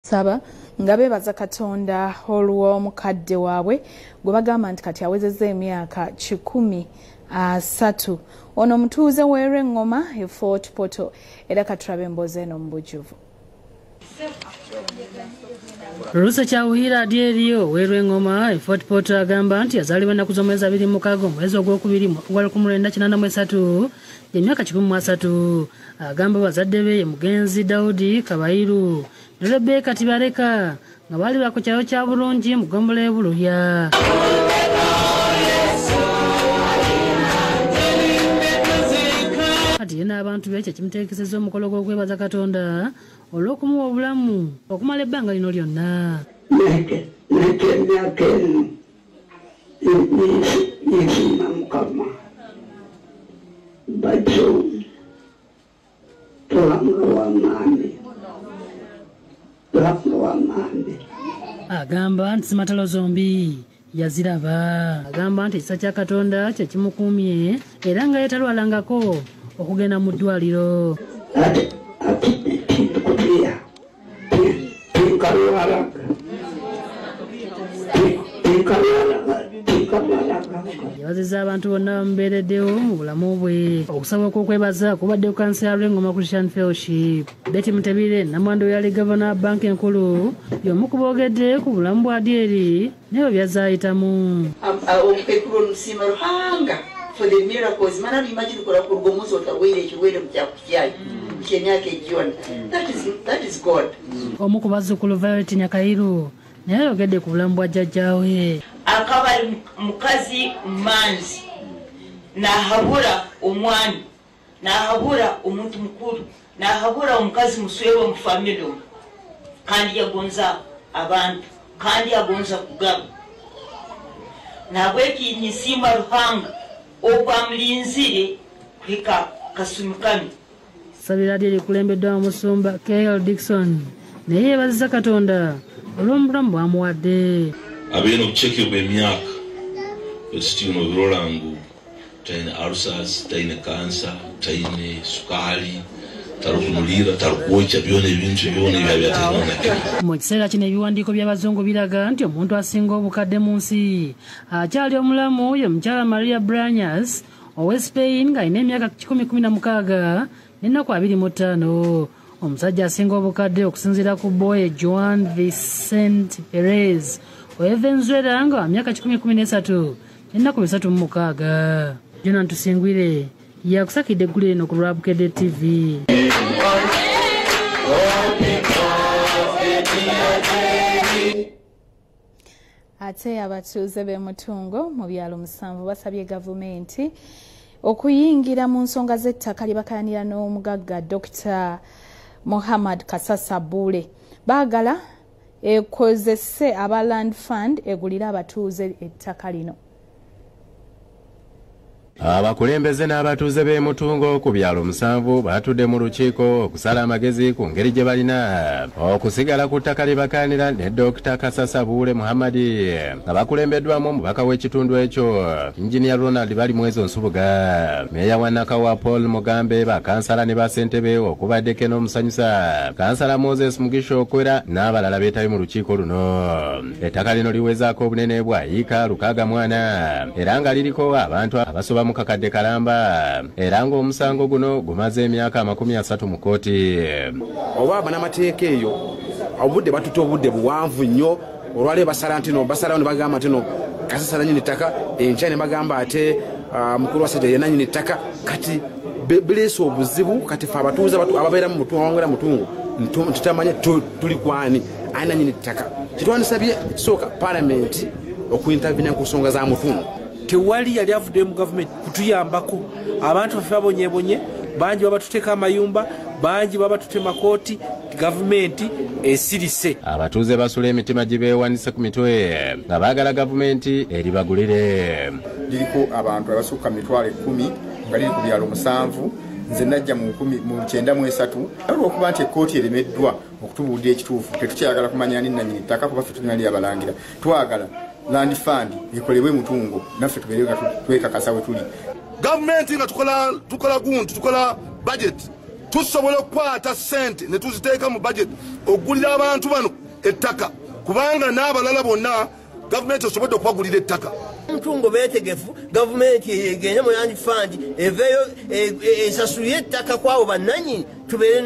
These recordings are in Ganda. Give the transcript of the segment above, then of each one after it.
Saba nga beebaza Katonda olw'omukadde waabwe gwe bagamba nti kati awezezza emyaka 130. Ono omutuuze w'Erwengoma e Fort Portal, era katulabe emboozi eno mu bujjuvu. Lusa Kyawuhira Adyeri ow'Erwengoma e Fort Portal agamba nti yazaalibwa ennaku z'omwezi 26 omwezi ogwokubiri gwa 1983, emyaka 130. Agamba bazadde be ye mugenzi Daudi Kabayiru ne Rebecca Tibareka nga baali ba ku kyalo kya Bulungi mu ggombolola y'e Buluya. Kati ye n'abantu be kye kimuteekesezza omukolo gw'okwebaza Katonda olw'okumuwa obulamu okumala ebbanga lino lyonna. Emyaka eno nsiima Mukama batyo tolanga w'amaanyi. Agamba nti simatalo zombi yaziraba. Agamba nti ekisa kya Katonda kye kimukuumye era nga yetalwalangako okugenda mu ddwaliro. Yeebazizza abantu bonna bamubeereddewo mu bulamu bwe. Okusaba okw'okwebaza kubadde ku kanisa ya Lwengoma Christian Fellowship. Betty Mutebile Namwando yali gavana wa banka enkulu y'omu ku boogedde ku bulamu bwa Adyeri n'ebyo by'azaayitamu. Omukaikuru omusiima Ruhanga for the miracles. Mana imagine kola kuruga omunsi otarwaire ekirwaire mukyayi ky'emyaka egyona. That is God. Omu ku bazzukulu Violet Nyakairu naye ayogedde ku bulamu bwa jjajjaawe. Akaba ari mukazi manzi, nahabura omwami, nahabura omuntu mukuru, nahabura omukazi muswewe mu family, kandi yagonza abantu, kandi yagonza kugaba. Nabweki nisima Ruhanga ogwamulinzire kuhika kasumi kami. Sabira Adyeri kulembeddwa omusumba KL Dixon naye yeebazizza Katonda olw'obulamu bw'amuwadde. Abeera obuceke bw'emyaka ekitino obirola ngu taine ulcers, taine kansa, taine sukaali, tarukunulira, tarukwokya, byona ebintu byona ebyo byataina. Mu kiseera kino ebiwandiiko by'abazungu biraga nti omuntu asinga obukadde mu nsi akyali omulamu ye mukyala Maria Branyas owe Spain ng'alina emyaka 116 n'ennaku 25. Omusajja asinga obukadde okusinziira ku boye Juan Vicente Perez owe Venezuela nga wa myaka 113 n'ennaku 36. Jonan Tusingwire yakusakidde eggulire eno ku lwa Bukedde TV. Ate abatuuze b'e Mutungo mu byalo 7 basabye gavumenti okuyingira mu nsonga z'ettaka lye bakayanira n'omugagga Dr. Muhammad Kasasa Bule. Baagala ekozese aba Land Fund egulire abatuuze ettaka lino. Abakulembeze n'abatuuze b'e Mutungo ku byalo 7 batudde mu lukiiko okusala amagezi ku ngeri gye balina okusigala ku ttaka lye bakaanira ne Dr. Kasasa Bule Muhammad nga bakulembeddwamu omubaka w'ekitundu ekyo Engineer Ronald Balimwezo Nsubuga, meeya wa Nakawa Paul Mugambe, bakansala ne bassentebe okubaddeko n'omusanyusa kansala Moses Mugisha Okwera n'abalala beetabye mu lukiiko luno. Ettaka lino liwezaako obunene bwa yiika 64 era nga liriko abantu abasoba mu kakadde kalamba era ng'omusango guno gumaze emyaka 30 mu kkooti. Oba bannamateeka eyo obudde batutte obudde buwanvu nnyo, olwaleero basala nti no basalawo ne bagamba nti no Kasasa nannyini ttaka, enkya ne bagamba ate mukulu wa Ssajja ye nannyini ttaka. Kati bireese obuzibu. Kati ffe abatuuze ababeera mu Mutungo Mutungo tutamanya tuli kwani ani nannyini ttaka. Kitwandisabye kisooka paalamenti okuintervene ku nsonga za Mutungo. Tewali yali avuddeyo mu gavumenti kutuyambako. Abantu baffe babonyebonye, bangi babatuteeka amayumba, bangi babatute makooti, gavumenti esirise. Abatuuze basula emitima gibeewanise ku mitwe nga baagala gavumenti eribagulire. Liriko abantu abasukka 10,000 nga liri ku byalo 7. Nze najja mu 1993 olw'okuba nti ekkooti eremeddwa okutubuulira ekituufu. Tetukyayagala kumanya ani nannyini ttaka kuba ffe tulina lyabalangira. Twagala Land Fund ekolebwe Mutungo naffe tubeere nga twekakasa we tuli. Gavumenti nga tukola gundi, tukola budget Tusobola okukwata ssente ne tuziteeka mu budget okugulira abantu bano ettaka, kubanga n'abalala bonna gavumenti esobodde okubagulira ettaka. Mutungo beetegefu, gavumenti egende mu land fund eveeyo esasulire ettaka kwabo bannannyini, tubeere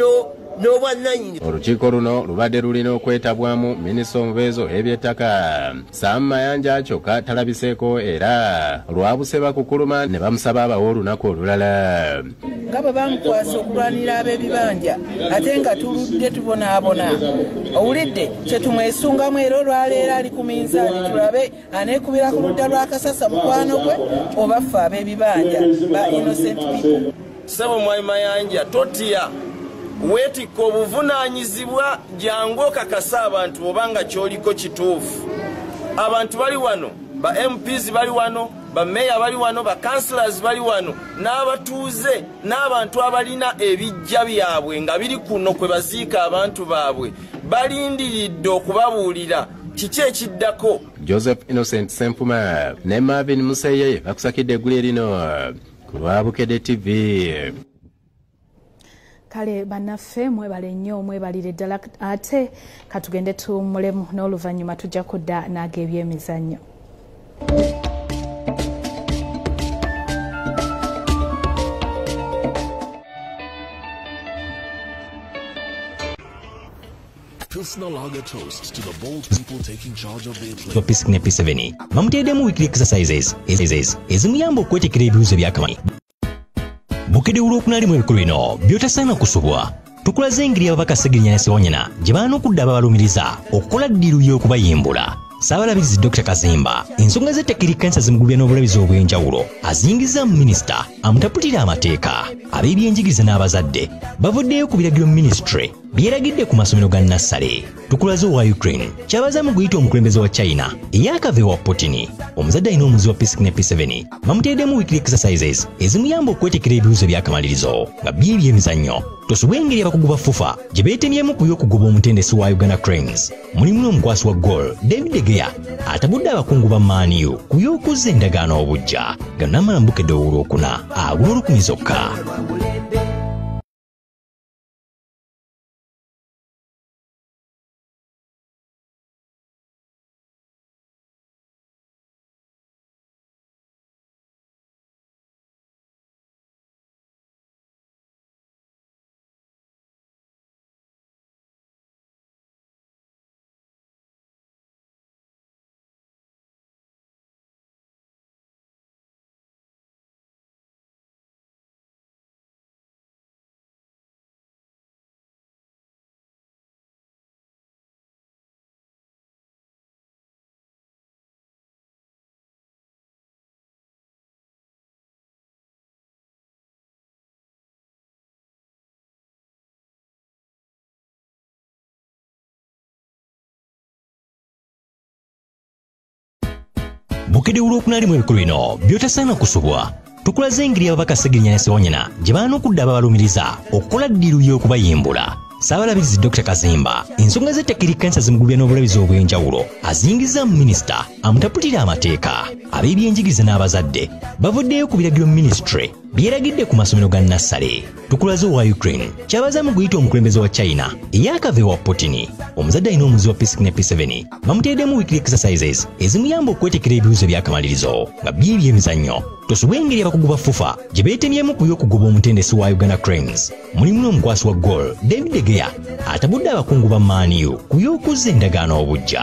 n'obwannannyini. Olukiiko luno lubadde lulina okwetabwamu minisita omubeezi ow'ebyettaka Sam Mayanja, kyokka talabiseeko era lwabuse bakukuluma ne bamusaba abawe olunaku olulala. Nga bwe bamukwasa okulwanira ab'ebibanja, ate nga tuludde tubonaabona, owulidde kyetumwesungamu era olwaleero ali ku minzaani, tulabe aneekubira ku ludda lwa Kasasa mukwano gwe oba ffe ab'ebibanja ba innocent people. Ssebo Mwami Mayanja, totya, weetikka obuvunaanyizibwa, jangu okakasa abantu obanga ky'oliko kituufu. Abantu bali wano, ba MPs bali wano, ba meya bali wano, ba councillors bali wano, n'abatuuze n'abantu abalina ebijja byabwe nga biri kuno kwe baziika abantu baabwe, balindiridde okubabuulira kiki ekiddako. Joseph Innocent Ssenfuma ne Marvin Museye bakusakidde eggulire lino ku lwa Bukedde TV. Kale bannaffe mwebale nnyo, mwebalire ddala, ate katugende tuwummulemu n'oluvannyuma tujja kudda n'ag'ebyemizannyo. P6 ne P7 bamuteereddemu weekly exercises ezimuyamba okwetekera ebibuuzo ebyakamanyi. Bukedde olwokuna alimu ebikulu bino by'otasaana kusubwa. Tukulaze engeri ababaka Ssegirinya ne Ssewanyana gye baanukudde ababalumiriza okukola ddiiru y'okubayimbula. Ssaabalabirizi Dr. Kazimba ensonga z'ettaka eri kkanisa zimugubya n'obulabizi obw'enjawulo aziyingiza mu minisita amutaputira amateeka. Ab'ebyenjigiriza n'abazadde bavuddeyo ku biragiro minisitule byeragidde ku masomero ga nassale. Tukulaze owa Ukraine kyabaza mu guyita omukulembeze wa China eyakava ewa Putin. Omuzadde alina omuzi wa P6 ne P7 bamuteereddemu weekly exercises ezimuyamba okwetekera ebibuuzo ebyakamalirizo nga byo ebyemizannyo. Tosubwa engeri abakugu ba FUFA gye beetemyemu ku by'okugoba omutendesi wa Uganda Cranes. Mulimu n'omukwasi wa goal David De Gea atabudde abakungu ba Man U ku by'okuzza endagaano obuggya. Gano mu Bukedde olwokuna agula 1000 zokka. Bukedde olwokuna alimu ebikulu bino by'otasaana kusubwa. Tukulaze engeri ababaka Ssegirinya ne Ssewanyana gye baanukudde ababalumiriza okukola ddiiru y'okubayimbula. Ssaabalabirizi Dr. Kazimba ensonga z'ettaka eri kkanisa zimugubya n'obulabizi obw'enjawulo aziyingiza mu minisita amutaputira amateeka. Ab'ebyenjigiriza n'abazadde bavuddeyo ku biragiro minisitule byeragidde ku masomero ga nassale. Tukulaze owa Ukraine kyabaza mu guyita omukulembeze wa China eyakava ewa Putin. Omuzadde alina omuzi wa P6 ne P7 bamuteereddemu weekly exercises ezimuyamba okwetekera ebibuuzo ebyakamalirizo nga byo ebyemizannyo. Tosubwa engeri abakugu ba FUFA gye beetemyemu ku by'okugoba omutendesi wa Uganda Cranes. Mulimu n'omukwasi wa goal David De Gea atabudde abakungu ba Man U ku by'okuzza endagaano obuggya.